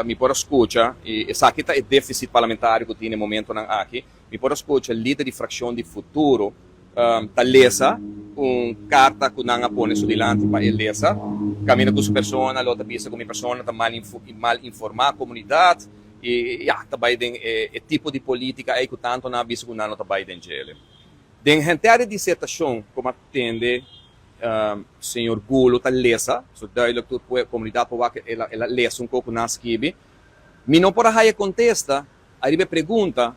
mi por a scucha, y esaki ta e deficit parlamentario cu tin e momentonan aki, mi por a scucha lider di fraccion di Futuro ta lesa un carta cu nan a pone su dilanti pa e lesa, caminda cu su persona lo ta bisa cu mi persona ta mal informa comunidad y ya, ta bay den e tipo di politica ey cu tanto nan a bisa cu nan lo ta bay den djele. Den henter e disertacion como a tende señor Gulo ta lesa, so duidelijk tur comunidad por wak el a lesa un poco nan skibi, mi no por a haya contesta ariba e pregunta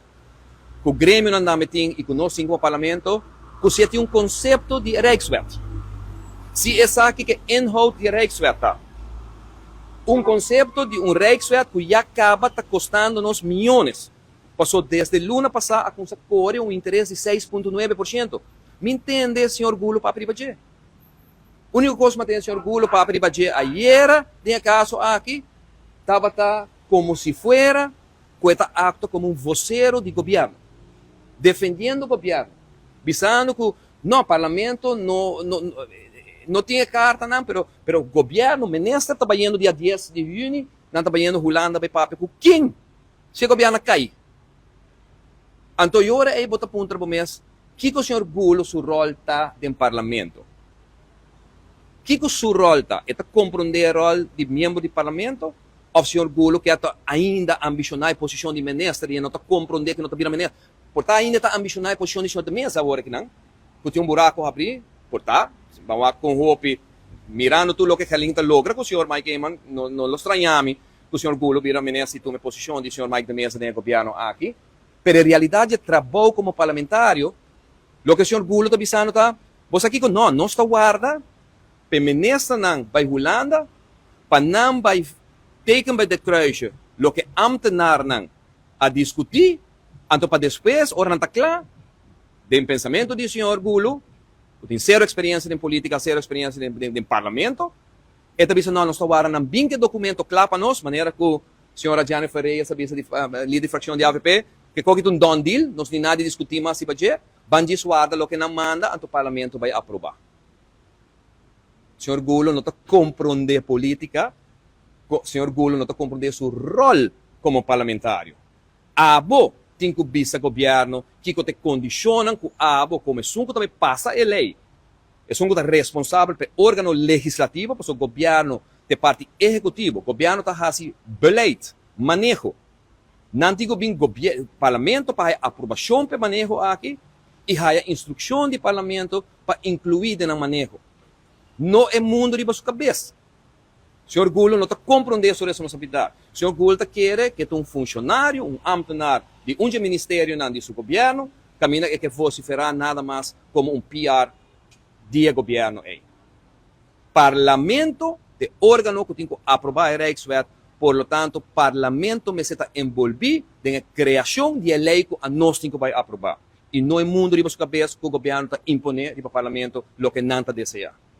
cu gremionan tambe tin y cu nos tin como Parlamento, cu si e tin un concepto di e Rijkswet. Si esaki ke inhoud di e Rijkswet ta. Un concepto di un Rijkswet cu ya caba ta costando nos miyones. Paso desde luna pasa a cunsa core un interes di 6.9%. Mi ntende señor Gulo papia riba dje. Unico cos mi a tende señor Gulo papia riba dje ayera den e caso aki tabata como si fuera cu e ta actua como un vocero di gobierno, defendiendo gobierno, bisando cu no, Parlamento no no no tin e cartanan, pero pero gobierno, minister ta bayendo dia 10 di juni, nan ta bayendo Hulanda bay papia cu ken? Si e gobierno a cay. Anto y ora ey bo ta puntra bo mes, kico señor Gulo su rol ta den Parlamento? Kico su rol ta? E ta comprende e rol di miembro di Parlamento? Of señor Gulo ke ta ainda ambiciona e posicion di minister y e no ta comprende cu no ta bira minister? Por ta ainda ta ambiciona e posicion di señor de Meza awor akinan, cu tin un buraco habri? Por ta. Ban wak con hopi, mirando tur loke Gerlin ta logra cu señor Mike Eman, no no lo straña mi cu señor Gulo bira minister y tuma e posicion di señor Mike de Meza den e gobierno aki. Pero e realidad di e trabou como parlamentario, loke señor Gulo ta bisando ta, Bo sa kico? No, nos ta warda p'e ministernan bai Hulanda pa nan bai teken bij dit kruisje loke ambtenaarnan a diskutí, anto pa despues ora nan ta kla, den pensamentu di señor Gulo, ku tin sero eksperiencia den politica, sero eksperiencia den parlamento, e ta bisa no, nos ta wara nan bin ku e dokumento kla pa nos, manera ku señora Jennifer Reyes a bisa di lider di frakshon di avp, ke koki ta un done deal, nos ni nada di diskutí mas riba dje, ban djis warda loke nan manda, anto parlamento bai aprobá. Señor Gulo no ta comprende politica, señor Gulo no ta comprende su rol como parlamentario. Abo tin cu bisa gobierno kico ta e condicionnan cu abo como esun cu ta bay pasa e ley, esun cu ta responsabel pa e organo legislativo, pasobra gobierno ta e parti ehecutivo, gobierno ta haci beleid, maneho. Nan tin cu bin parlamento pa haya aprobacion pa e maneho aki y haya instruccion di parlamento pa inclui den nan maneho. No e mundo riba su cabes. Señor Gulo no ta comprende su responsabilidad. Señor Gulo ta kere cu e ta un funcionario, un ambtenaar di un dje ministerionan di su gobierno, caminda e ke vocifera nada mas como un PR di e gobierno ey. Parlamento ta e organo cu tin cu aproba e Rijkswet, por lo tanto Parlamento mester ta envolvi den e creacion di e ley cu anos tin cu bay aproba y no e mundo riba su cabes cu gobierno ta impone riba Parlamento loke nan ta desea.